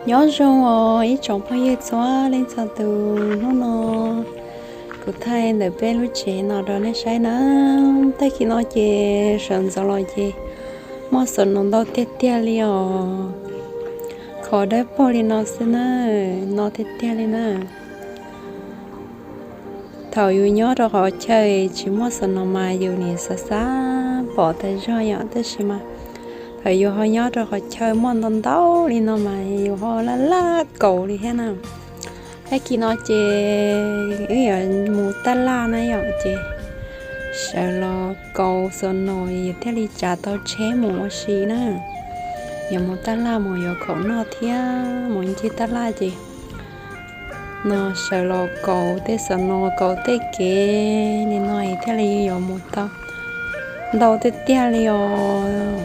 Nyob zoo os ib tsoom phooj ywg txhua leej txhua tus, hnub no kuv thaij ntawm peb lub tsev no rau nej saib na. Tag kis no ces sawv ntxov los ces muaj snow ntau tiag tiag li os. Qhov dawb paug li no xwb na, no tiag tiag li na. Thaum yus nyob rau qhov chaw tsis muaj snow mas yus nim xav xav pom tas zog yom, tab sis mas thaum yus ho nyob rau qhov chaw muaj ntau ntau li no mas yus ho laj laj kaus li thiab na. Tag kis no ces wb yuav mus taj laj na yom, ces sawv los kaus snow yus thiaj li tsav tau tsheb mus ua si na. Yuav mus taj laj mus yuav khoom noj thiab mus ncig taj laj ces no sawv los kaus tej snow kaus tej kev li no thiaj li yuav mus tau ntau tiag tiag li os.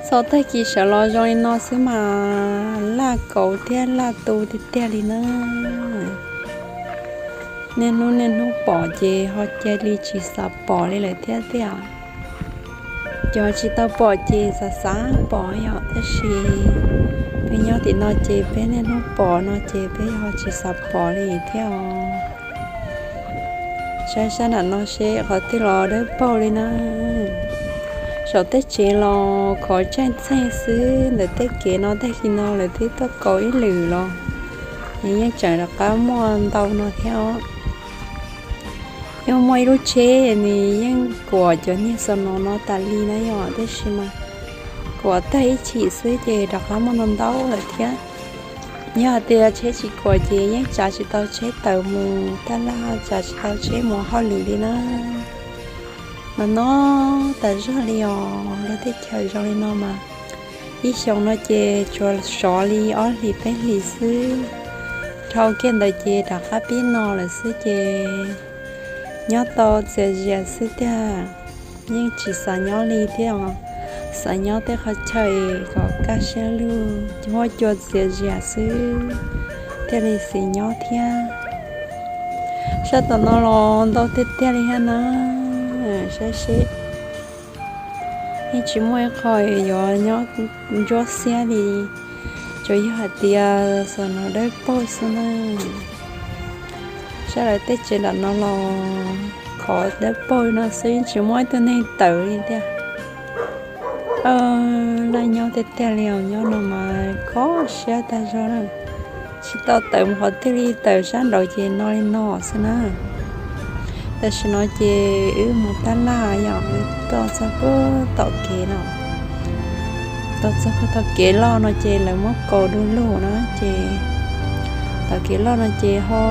Txog tag kis sawv los zoo li no xwb mas laj kaus thiab laj tu tiag tiag li na. Niaj hnub niaj hnub pom ces ho cia li tsis xav pom li lawm thiab tiag. Cov tsis tau pom ces xav xav pom yom, tab sis peb nyob tim no ces peb niaj hnub pom no ces peb ho tsis xav pom li thiab os. Saib sab nram no seb qhov twg los dawb paug li na. Saum tej tsev los khov tsaig txheej xwb, ntawm tej kev no tej hli no lawv twb tuaj kaus ib lwm los nws yeej tseem rov qab muaj ntau no thiab os. Yeej muaj ib lub tsheb nws yeej kuam cov niag snow no tas li na yom, tab sis mas kuam tag ib chim xwb ces rov qab muaj ntau ntau lawm thiab. Yog hais tias tsheb tsis kuam ces yeej tsav tsis tau tsheb tawm mus taj laj, tsav tsis tau tsheb mus hauj lwm li na. Mas no tas zog li os, lub teb chaws zoo li no mas ib xyoos no ces tsuas sov li ob hlis peb hlis xwb, dhau kiag ntawd ces rov qab pib no lawm xwb ces nyob tau txias zias xwb tiag. Yeej tsis xav nyob li thiab os, xav nyob tej qhov chaw kom kaj siab lug, huab cua txias zias xwb thiaj li xis nyob thiab. Sab tom no los ntau tiag tiag li thiab na, saib seb. Yeej tsis muaj ib qho yuav nyob ntsuab xiab li, tsuas yog hais tias snow dawb paug xwb na. Sab lawv tej tsev nram no los khov dawb paug no xwb, yeej tsis muaj ib tug neeg tawm li tiag. Laj nyob tiag tiag li os, nyob no mas kho siab tag zog na. Tsis tau tawm mus qhov twg li, tawm sab nraud ces no li no xwb na. Tam sim no ces wb mus taj laj yom, wb tuaj txog puag tom kev no. Tuaj txog puag tom kev loj no ces lawv muab kaus du lug na ces tom kev loj no ces ho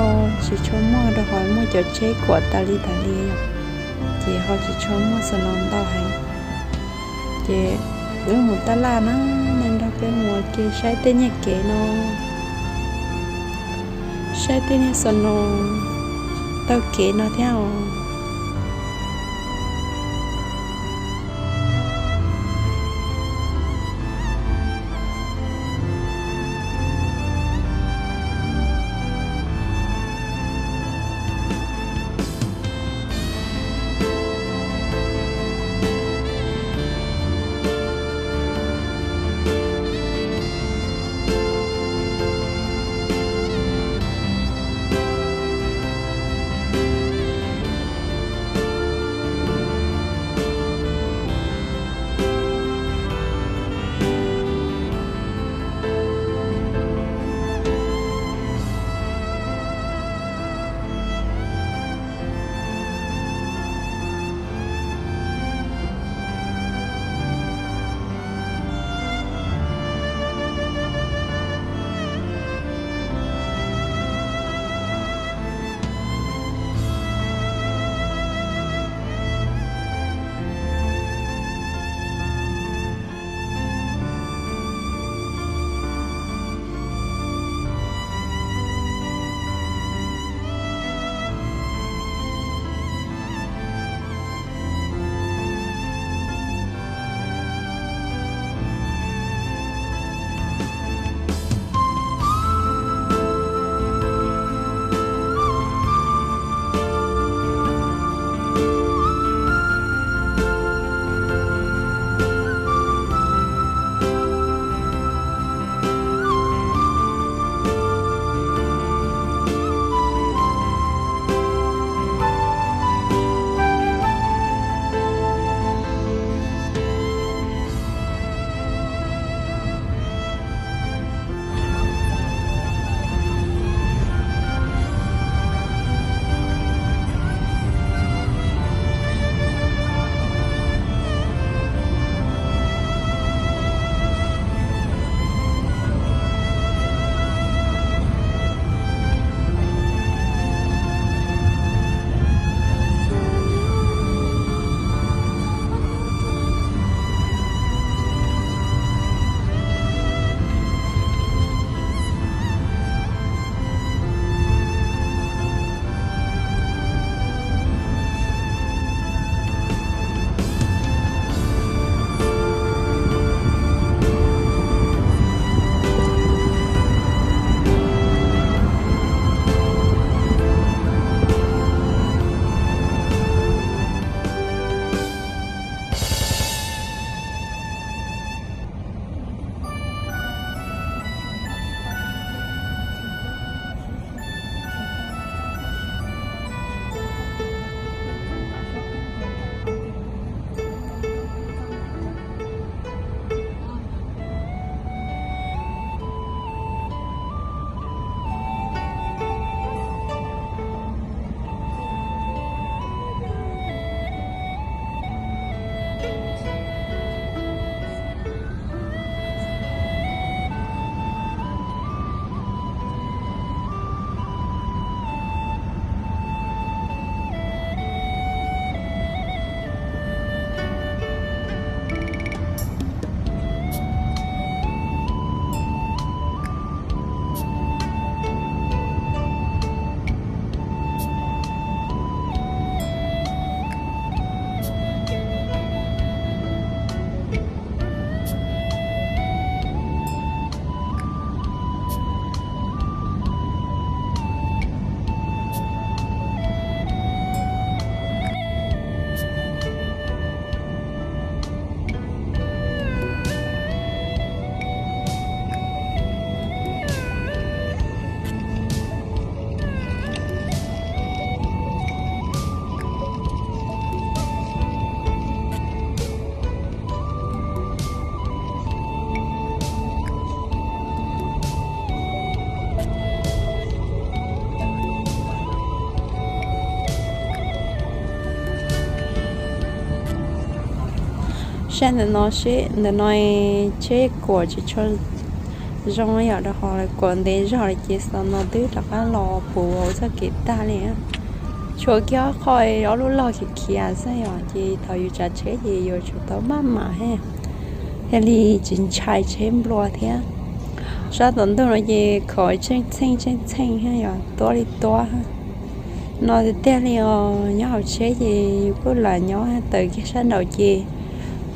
tsis tshua muaj rau qhov muaj cov tsheb kuam tas li tas li yom, ces ho tsis tshua muaj snow ntau heev. Ces wb mus taj laj na, nej nrog peb mus ua ke saib tej niag kev no, saib tej niag snow taug kev no thiab os. Saib ntawm no, ntawm no tsheb kuam tsis tshua zoo yom, rau qhov lawv kuam ntev zog lawm ces xov no twb rov qab los puv hauv txoj kev tag li. Tshuav kiag ob qho, ob lub log khiav khiav xwb yom, ces thaum yus tsav tsheb ces yuav tsum tau maj mam thiaj li tsis ntshai tsheb nplua thiab. Sab tom ntug no ces khov tseej txheej tseej txheej thiab yom, tuab li tuab. No tiag tiag li os, nyob hauv tsheb ces yus kuj lam nyob tawm kiag sab nraud ces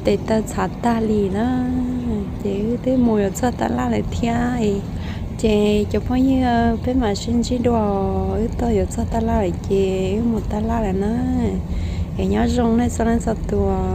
tes taw txhav tag li na. Ces wb twb mus yuav txog tab laj lawm thiab. Ces cov phooj ywg, peb mam sib ntsib dua, wb tuaj yuav txog tab laj lawm ces wb mus tab laj lawm na. Es nyob zoo nej txhua leej txhua tus.